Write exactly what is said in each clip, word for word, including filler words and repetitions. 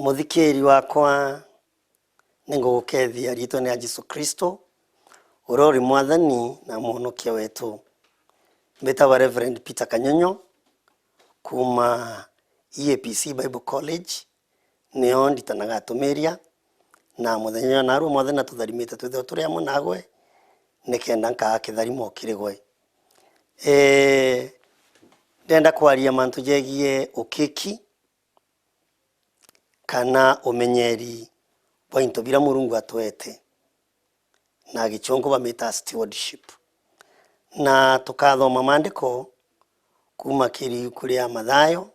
Muthikiri wakwa, ni ngugukethia riitwa ria Jesu Kristo, uria uri Mwathani na Mwonokia wetu. Mbitagwa Reverend Peter Kanyonyo, kuuma E A P C Bible College, nio nditanaga atumiria, na muthenya jwa naarua Mwathani atutharimite twithirwe turi amwe naagwe, nikenda nkaa kitharimo kiri gwe. Ee, ndenda kwaria mantu jegie ukiki, kana umenyeri bwa into biria Murungu atwete, na gichungu bamita stewardship. Na tukathoma maandiko kuuma kiri ibuku ria Mathayo,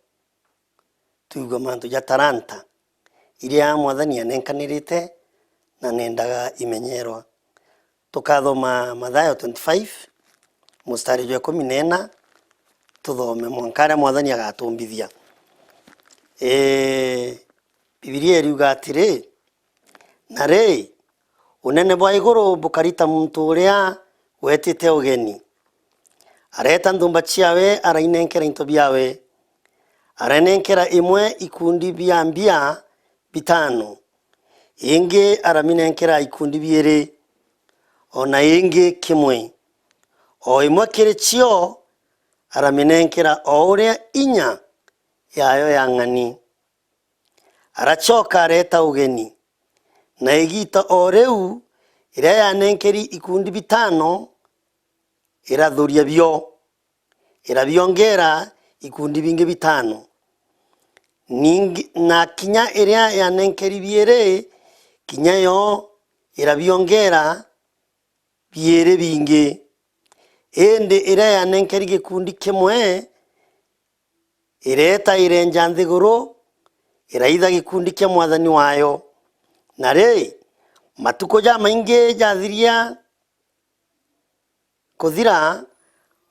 twigua mantu ja talanta iria Mwathani anenkanirite na nendaga imenyerwa. Tukathoma Mathayo twenty-five, mustari jwa ikumi na ina, tuthome mwanka aria Mwathani agatumbithia. Ee, Bibilia iriuga atiri, "Na ri, unene bwa iguru bukari ta muntu uria wetite ugeni. Areeta nthumba ciawe, arainenkera into biawe. Aranenkera imwe ikundi bia mbia bitano, ingi araminenkera ikundi biiri, o na ingi kimwe. O imwe kiri cio araminenkera o uria inya yayo yang'ani. Aracoka areeta ugeni, na igiita o riu iria yanenkeri ikundi bitano, irathuria bio, irabiongera ikundi bingi bitano. Ningi, na kinya iria yanenkeri biiri, kinya yo irabiongera biiri bingi. Indi iria yanenkeri gikundi kimwe, ireeta irenja nthiguru, iraitha gikundi kia mwathani wayo. Na ri, matuku jamaingi jathiria kuthira,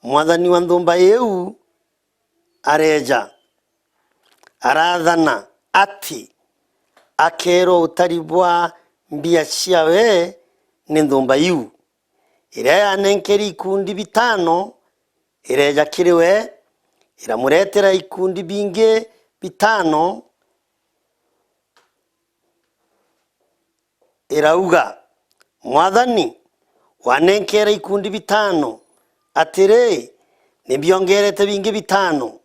mwathani wa nthumba iu areeja, araathana ati akeerwa utari bwa mbia ciawe ni nthumba iu. Iria yanenkeri ikundi bitano ireeja kiri we, iramureetera ikundi bingi bitano, irauga, 'Mwathani, wanenkeera ikundi bitano, atiri, ni mbiongerete bingi bitano.'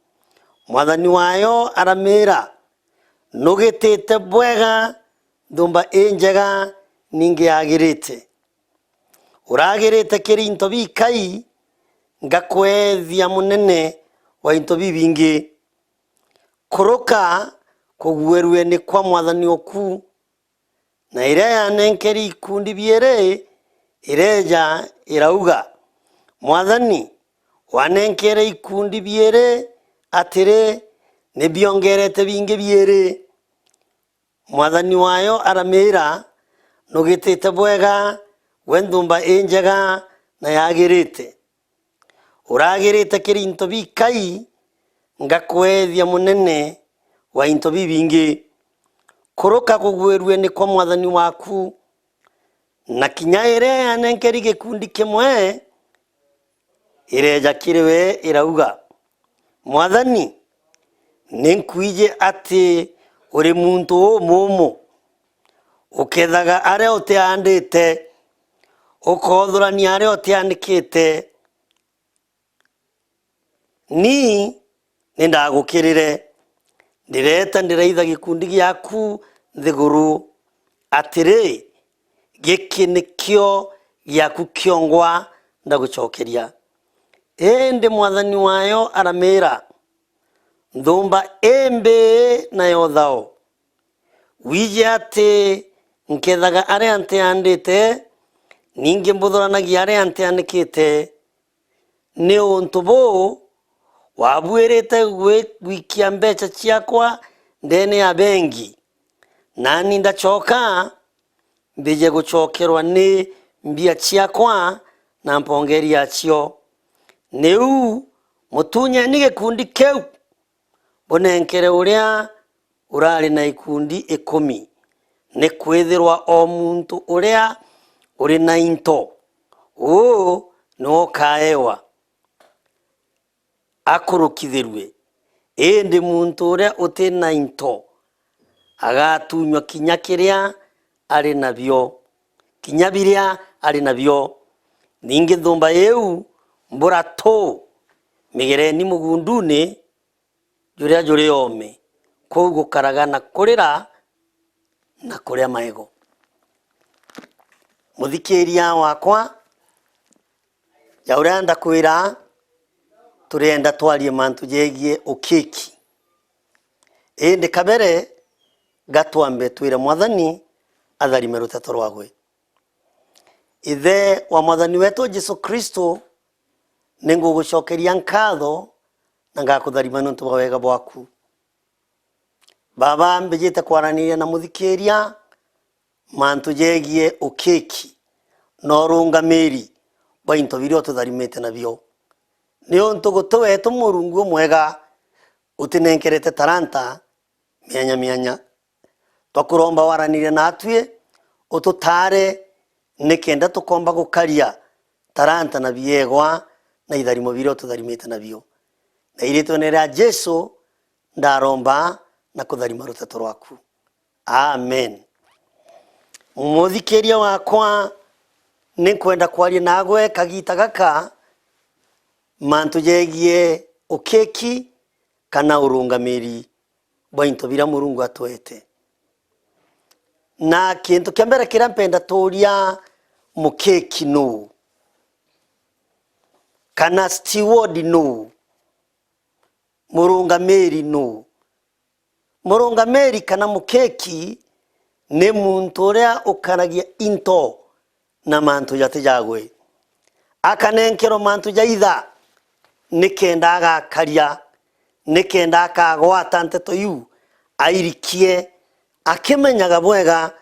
Mwathani wayo aramiira, 'Nugitite bwega, nthumba injega ningi yagirite. Uragirite kiri into bikai, ngakweethia munene wa into bibingi. Kuruka kuguerueni kwa mwathani oku.' Na iria yanenkeri ikundi biiri ireeja, irauga, 'Mwathani, wanenkeere ikundi biiri atiri, ni mbiongerete bingi biiri.' Mwathani wayo aramiira, 'Nugitite bwega, gwe nthumba injega na yagirite. Uragirite kiri into bikai, ngakweethia munene wa into bibingi. Kuruka kuguerueni kwa mwathani waku.' Na kinya iria yanenkeri gikundi kimwe, ireeja kiri we, irauga, 'Mwathani, ni nkwiji ati uri muntu umuumu, ukethaga aria utiandite, ukothurania aria utianikite. Ni ni ndagukirire, ndireeta ndiraitha gikundi giaku nthiguru. Atiri, giki nikio giaku kiongwa ndagucokeria.' Indi mwathani wayo aramiira, 'Nthumba imbii na ya uthao! Wiji ati nkethaga aria ntiandite, ningi mbuthuranagia aria ntianikite. Ni untu buu, wabuirite gwi-, gwikia mbeecha ciakwa ndeene ya bengi, naani ndacoka mbije gucokerwa ni mbia ciakwa na mpongeri yacio. Niu mutunyeni gikundi kiu, bunenkere uria urari na ikundi ikumi, nikwithirwa o muntu uria uri na into, uu niwe ukaewa, akurukithirue, indi muntu uria uti na into Agatunywa kinya kiria ari nabio, kinya biria ari nabio. Ningi nthumba iu mbura tu migereni mugunduni juria juri oome, kuu gukaraga na kurira na kuria maego. Muthikiria wakwa, ja uria ndakwira, turienda twarie mantu jegie ukiki. Indi kabere, gatwambe twire Mwathani atharime ruteto rwagwe. Ithe wa Mwathani wetu Jesu Kristo, ningugucokeria nkatho na ngakutharima niuntu bwa wega bwaku. Baba, mbijite kwaraniria na muthikiria mantu jegie ukiki na urungamiri bwa into biria ututharimite nabio. Niuntu guti wetu Murungu umwega utinenkerete taranta mianya mianya. Twakuromba waranirie naatwi, ututaare nikenda tukomba gukaria taranta na biegwa na itharimo biria ututharimite nabio. Na iritwene ria Jesu ndaromba na kutharima ruteto rwaku. Amen. Muthikiria wakwa, ninkwenda kwaria nagwe kagita gaka mantu jegie ukiki kana urungamiri bwa into biria Murungu atwete. Na kintu kia mbere kiria mpenda tuuria, mukiki nuu? Kana steward nuu? Murungamiri nuu? Murungamiri kana mukiki ni muntu uria ukaragia into na mantu jati jagwe. Akanenkerwa mantu ja itha nikenda agakaria, nikenda akagwata nteto iu airikie, akimenyaga bwega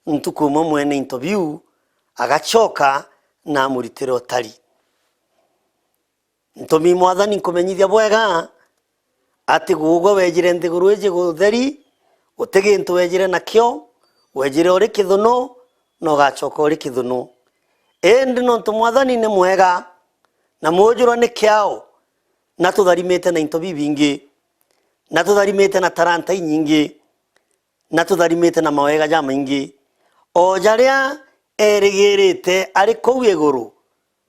ntuku imwe mwene into biu agacoka na amuritire utari. Ntumi Mwathani nkumenyithia bwega ati gugwe wejire nthiguru iji gutheri, guti gintu wejire nakio, wejire uri kithunu, na ugacoka uri kithunu. Indi nontu Mwathani ni mwega, na mujurwa ni kiao, natutharimite na into bibingi, natutharimite na taranta inyingi, natutharimite na mawega jamaingi, o jaria erigirite ari kuu iguru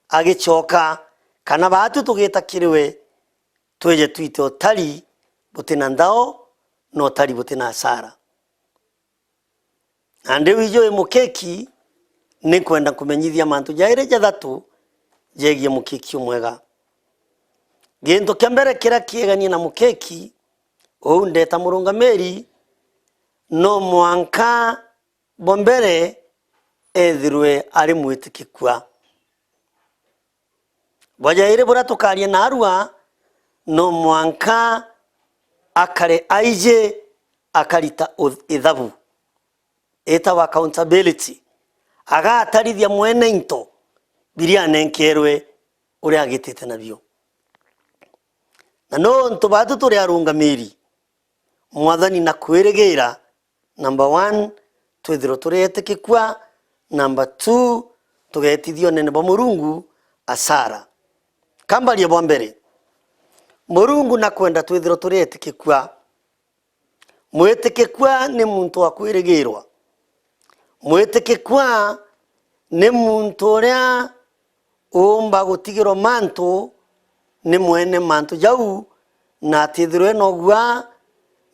agicoka, kana baatu tugita kiri we, twije twite utari buti na nthao na utari buti na asara. Nandi wijui mukiki, ninkwenda nkumenyithia mantu jairi jathatu jegie mukiki umwega. Gintu kia mbere kiria kieganie na mukiki uu ndeta murungamiri, no mwanka bwa mbere ethirwe ari mwitikikua. Bwa jairi buria tukaria narua, no mwanka akare aiji akarita uth-, ithabu, itagwa accountability. Agatarithia mwene into biria anenkerwe uria agitite nabio. Na nontu baatu turi arungamiri, Mwathani na kwirigira, number one, twithirwe turi etikikua, number two, tugetithia unene bwa Murungu asara. Kambarie bwa mbere, Murungu nakwenda twithirwe turi etikikua. Mwitikikua ni muntu wa kwirigirwa. Mwitikikua ni muntu uria uumba gutigirwa mantu ni mwene mantu jau, na atithirwe nogua,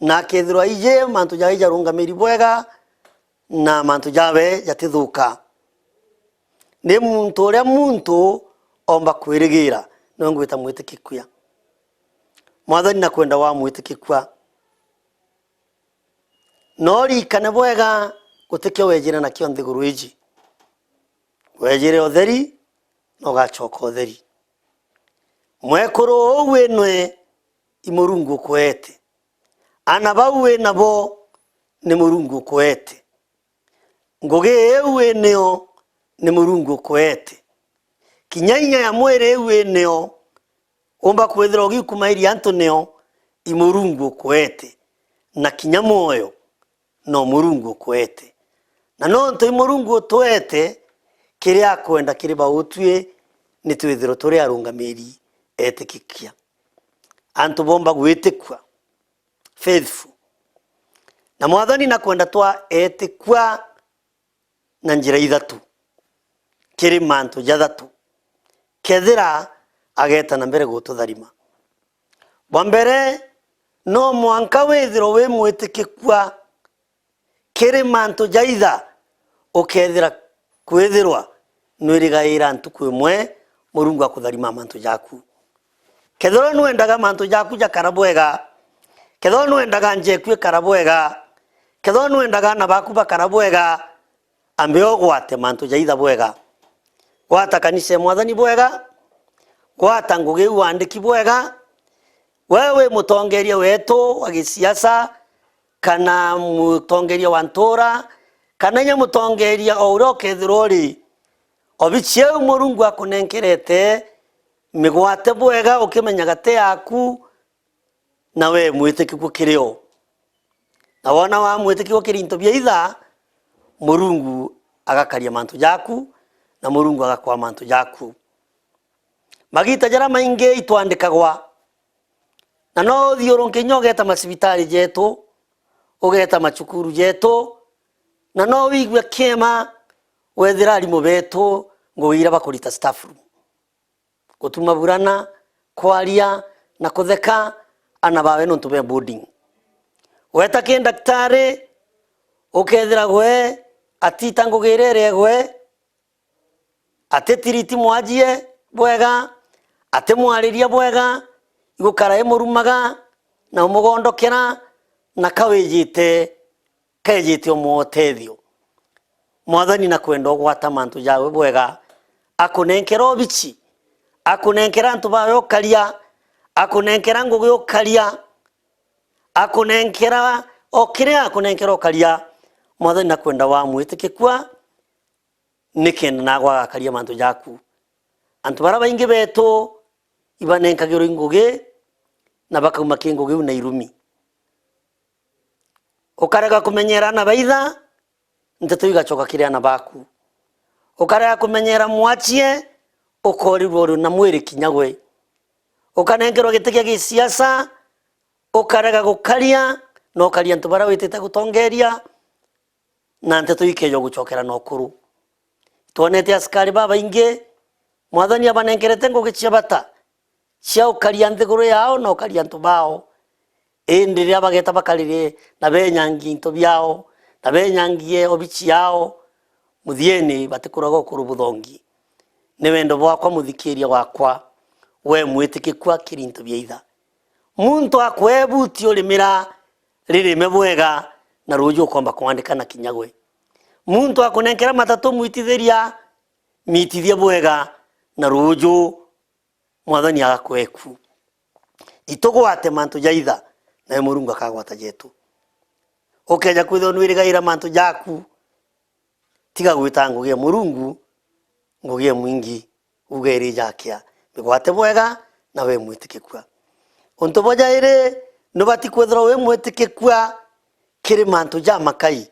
na akethirwa aiji mantu jawe jarungamiri bwega, na mantu jawe jatithuka. Ni muntu uria muntu omba kwirigira, niwe ngwita mwitikikua. Mwathani nakwenda wa mwitikikua. No ririkane bwega, gutikio wejire nakio nthiguru iji. Wejire utheri, na ugacoka utheri. Mwekuru uu winwe i Murungu ukuete. Ana bau wi nabo ni Murungu ukuete. Ngugi iu wi nio ni Murungu ukuete. Kinya inya ya mwiri iu wi nio umba kwithirwa ugikumairia antu nio i Murungu ukuete. Na kinya mwoyo no Murungu ukuete. Na nontu i Murungu utuete, kiria akwenda kiri bautwi ni twithirwe turi arungamiri etikikia. Antu bomba gwitikua, faithful. Na Mwathani nakwenda twa etikua na njira ithatu, kiri mantu jathatu, kethira ageeta na mbere gututharima. Bwa mbere, no mwanka withirwe wi mwitikikua kiri mantu jaitha, ukethira kwithirwa nwirigaira ntuku imwe Murungu akutharima mantu jaku. Kethirwa nwendaga mantu jaku jakara bwega, kethirwa nwendaga nja eku ikara bwega, kethirwa nwendaga aana baku bakara bwega, ambe ugwate mantu jaitha bwega. Gwata kanisa ya Mwathani bwega, gwata ngugi iu waandiki bwega. We wi mutongeria wetu wa gisiasa, kana mutongeria wa ntura, kana inya mutongeria o uria ukethirwa uri, obici iu Murungu akunenkerete, migwate bwega ukimenyaga ti yaku, na we mwitikikua kiri o. Na wona wamwitikikua kiri into bia itha, Murungu agakaria mantu jaku, na Murungu agakwa mantu jaku. Magiita jaria maingi itwandikagwa, na no uthiurunke inya ugeeta macibitari jetu, ugeeta macukuru jetu, na no wigue kiema wethira arimu betu ngugi iria bakurita staff room. Gutuma burana, kwaria na kutheka aana bawe nontu be boarding. Weta ki ndaktari, ukethira gwe atita ngugi iria iri gwe, atitiriti mwajie bwega, atimwariria bwega, igukara imurumaga na umugondokera na kawijite kejite umwe utethio. Mwathani nakwenda ugwata mantu jawe bwega, akunenkera obici, akunenkera antu bawe ukaria, akunenkera ngugi ukaria, akunenkera o kiria akunenkera ukaria. Mwathani nakwenda wamwitikikua, nikenda nagwe agakaria mantu jaku. Antu baria baingi betu ibanenkagirwa i ngugi na bakauma ki ngugi iu na irumi. Ukarega kumenyera aana ba itha, nteto igacoka kiri aana baku. Ukarega kumenyera mwachie, ukorirwa uri na mwiri kinya gwe. Ukanenkerwa giti gia gisiasa, ukarega gukaria, na ukaria antu baria witite gutongeria, na nteto ikeeja gucokera na ukuru. Twonete asikari babaingi, Mwathani abanenkerete ngugi cia bata cia ukaria nthiguru yao na ukaria antu bao. Indi riria bageta bakarire na benyangie into biao, na benyangie obici yao, muthieni batikuraga ukuru buthongi. Ni wendo bwakwa, muthikiria wakwa, we mwitikikua kiri into bia itha. Muntu akwee buti urimira, ririme bwega, na ruuju ukomba kwandika na kinya gwe. Muntu akunenkera matatu, mwitithiria, mitithie bwega, na ruuju Mwathani agakweku. Itugwate mantu ja itha, nawe Murungu akagwata jetu. Ukeja kwithirwa nwirigaira mantu jaku, tiga gwita ngugi ya Murungu ngugi ya mwingi, uga iri jakia. Migwate bwega, nawe mwitikikua. Untu bwa jairi, nubati kwithirwa wi mwitikikua kiri mantu jamakai.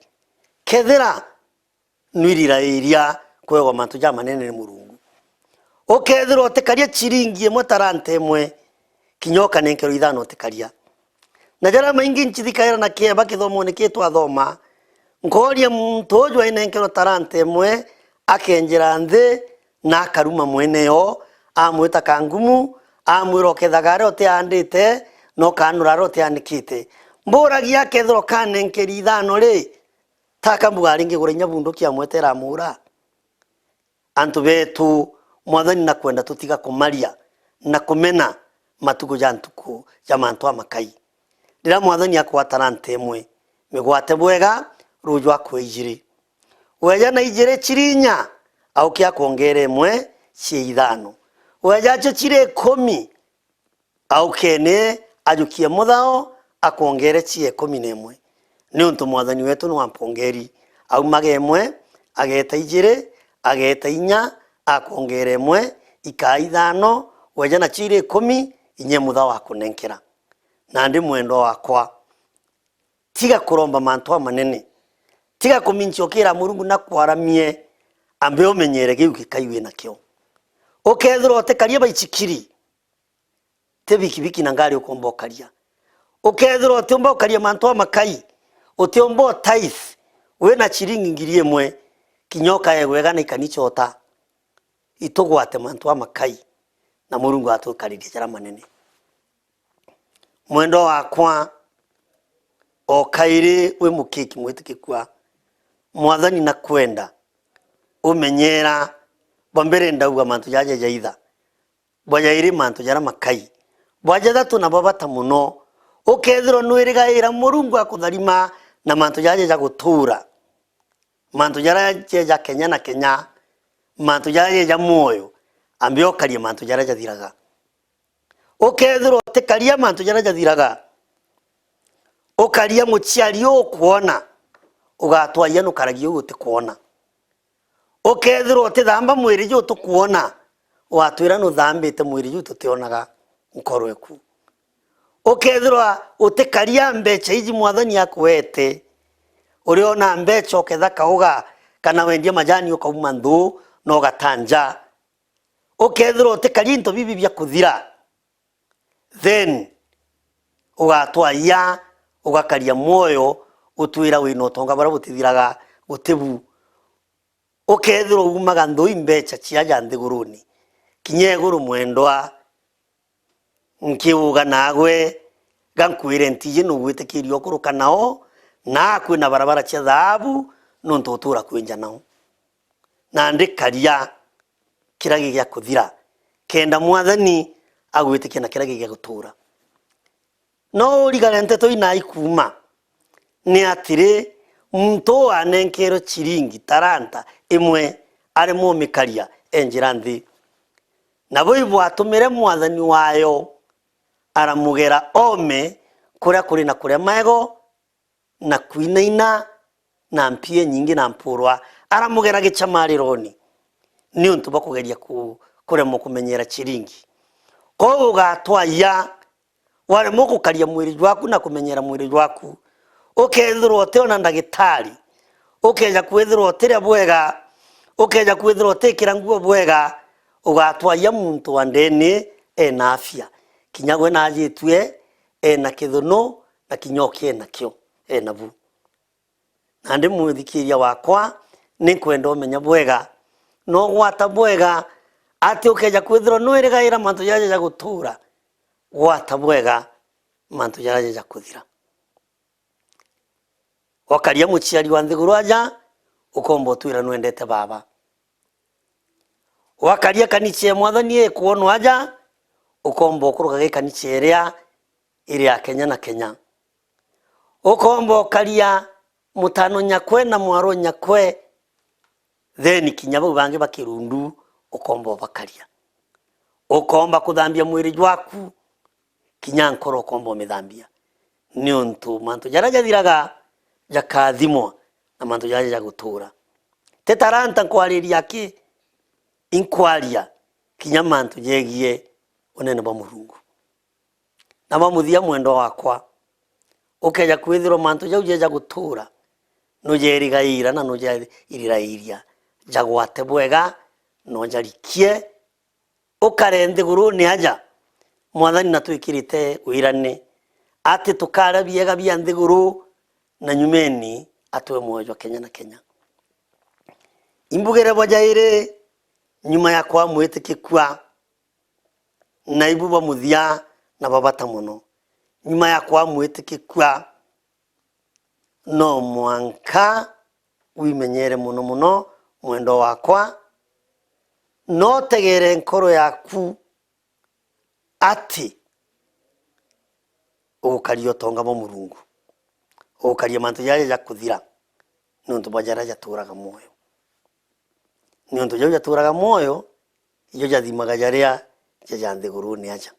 Kethira nwirigairia kwegwa mantu jamanene ni Murungu. Ukethirwa utikaria ciringi imwe, taranta imwe, kinya ukanenkerwa ithano utikaria. Na jaria maingi ncithikaira na kieba kithomone kii twathoma, nkooria muntu uju ainenkerwa taranta imwe, akenjera nthi na akaruma mwene yo, amwita kangumu, amwira, ukethaga aria utiandite na ukanura aria utianikite. Mburagia akethirwa ukanenkeri ithano ri, taka mbuga ringi gura inya bunduki amwetera amuura. Antu betu, Mwathani nakwenda tutiga kumaria na kumena matuku ja ntuku ja mantu amakai. Riria Mwathani akwa taranta imwe, migwate bwega, ruuju akwe ijiri. Weja na ijiri ciri inya, auke akwongere imwe cia ithano. Weja acio ciri ikumi, aukene ajukie muthao, akwongere cia ikumi na imwe. Niuntu Mwathani wetu ni wa mpongeri. Aumaga imwe, ageeta ijiri, ageeta inya, akwongere imwe, ikaa ithano, weja nacio iri ikumi, inya muthao akunenkera. Nandi mwendwa wakwa, tiga kuromba mantu amanene. Tiga kumincha ukira Murungu na kwaramie, ambe umenyere kiu gikai wi nakio. Ukethirwa utikaria baichikiri, ti bikibiki na ngari ukomba ukaria. Ukethirwa utiumba ukaria mantu amakai, Utiumba u tithe wina ciringi ngiri imwe, kinya ukaegwa igana ikanichota. Itugwate mantu jamakai, na Murungu atukaririe jaria manene. Mwendwa wakwa, o kairi wi mukiki mwitikikua, Mwathani nakwenda umenyera, bwa mbere ndauga mantu jaja jaitha, bwa jairi mantu jaria makai, bwa jathatu na bwa bata muno, ukethirwa nwirigaira Murungu akutharima na mantu jaja ja gutura, mantu jaria jeja kenya na kenya, mantu jaria jeja mwoyo, ambe ukarie mantu jaria jathiraga. Ukethirwa utikaria mantu jaria jathiraga, ukaria muciari ukwona, ugatwaia nukaragia uu utikwona. Ukethirwa utithamba mwiri juu tukwona, watwira nuthambite mwiri juu tutionaga nkoro eku. Ukethirwa utikaria mbecha iji Mwathani akuete, uriona mbecha uketha kauga, kana wendia majani ukauma nthu na ugatanja. Ukethirwa utikaria into bibi bia kuthira, then ugatwaia, ugakaria mwoyo, utwira wina utonga buria butithiraga, guti bu. Ukethirwa uumaga nthui mbecha cia ja nthiguruni, kinya iguru mwendwa, nkiuga naagwe, ga nkwire ntiji nugwitikiria ukuruka nao, na kwina barabara cia thaabu, nuntu utura kwinja nao. Nandi karia kiria gi gia kuthira, kenda Mwathani agwitikia na kiria gi gia gutura. No urigare nteto ii na ikuuma, ni atiri, muntu uu anenkerwe ciringi taranta imwe aremwe umikaria enjira nthi. Nabo ibwatumire mwathani wayo aramugera oome kuria kuri na kuria maego, na kwinaina, na mpia inyingi na mpurwa, aramugera gicamarirooni niuntu bwa kugeria ku-, kuremwa kumenyera ciringi. Kwou ugatwaia, waremwa gukaria mwiri jwaku na kumenyera mwiri jwaku, ukethirwa utiona ndagitari, ukeja kwithirwa utiria bwega, ukeja kwithirwa utikira nguo bwega, ugatwaia muntu wa ndeni ena afya, kinya gwe najitue ena kithunu, na kinya ukie nakio ena bu. Nandi mwithikiria wakwa, ni nkwenda umenya bwega, na ugwata bwega, ati ukeja kwithirwa nwirigaira mantu jaja ja gutura, gwata bwega mantu jaja ja kuthira. Wakaria muciari wa nthiguru aja, ukomba utwira nwendete baba. Wakaria kanicha ya Mwathani ikwonwa aja, ukomba ukuruka gi kanicha iria iri ya kenya na kenya. Ukomba ukaria mutano nyakwe na mwaro nyakwe, then kinya bau bangi ba kirundu ukomba ubakaria. Ukomba kuthambia mwiri jwaku, kinya nkoro ukomba umithambia, niuntu mantu jaria jathiraga jakathimwa, na mantu jaria jagutura. Ti taranta nkwariria ki, inkwaria kinya mantu jegie unene bwa Murungu. Na bwa muthia, mwendwa wakwa, ukeja kwithirwa mantu jau jeja gutura, nujerigaira na nujerirairia, jagwate bwega, na ujarikie, ukare nthiguruni aja. Mwathani natwikirite wirane ati tukaria biega bia nthiguru, na nyumeni atwe mwoyo jwa kenya na kenya. Imbugire bwa jairi, nyuma ya kwa mwitikikua, na ibu bwa muthia na bwa bata muno. Nyuma ya kwa mwitikikua, no mwanka wimenyere muno muno, mwendwa wakwa, na utegere nkoro yaku ati ugukaria utonga bwa Murungu, ugukaria mantu jaria jakuthira, niuntu bwa jaria jaturaga mwoyo. Niuntu jau jaturaga mwoyo, ijo jathimaga jaria ja, ja nthiguruni aja.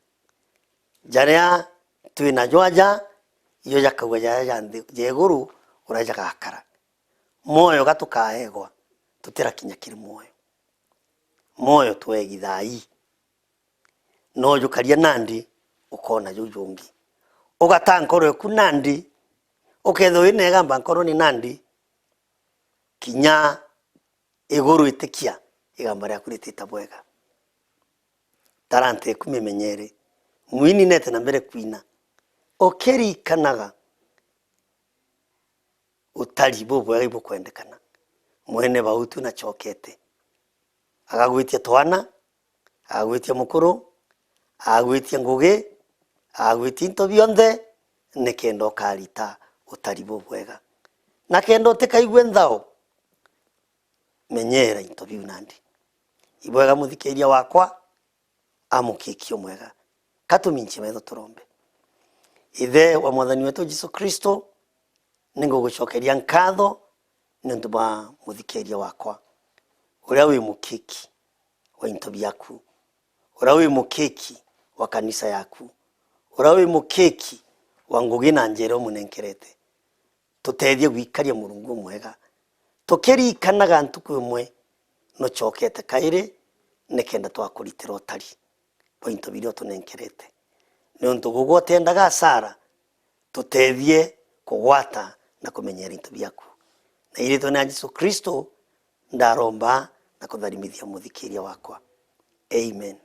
Jaria twi najo aja, ijo jakauga jaria ja nthi, ja iguru uria jagakara. Mwoyo ga tukaegwa, tutirakinya kiri mwoyo. Mwoyo twegi thaa ii. No jukaria nandi, ukona jau jungi. Ugata nkoro eku nandi, ukethirwa wina igamba nkoroni nandi, kinya iguru itikia igamba riaku ritita bwega. Taranta eku mimenyere, mwini nete na mbere kwina, ukirikanaga utari bubwega ibukwendekana. Mwene bautu nachokete. Agagwitia twana, agagwitia mukuru, agagwitia ngugi, agagwitia into bionthe, nikenda ukarita utari bubwega. Na kenda utikaigue nthao, menyera into biu nandi. Ibwega muthikiria wakwa, a mukiki umwega. Ka tuminche metho turombe. Ithe wa Mwathani wetu Jesu Kristo, ningugucokeria nkatho niuntu bwa muthikiria wakwa, uria wi mukiki wa into biaku, uria wi mukiki wa kanisa yaku, uria wi mukiki wa ngugi na njira umunenkerete. Tutethie gwikaria Murungu umwega, tukiririkanaga ntuku imwe nucokete kairi, nikenda twakuritira utari bwa into biria utunenkerete. Niuntu gugwe utendaga asara, tutethie kugwata na kumenyera into biaku. Na iritwa ria Jesu Kristo ndaromba na kutharimithia muthikiria wakwa. Amen.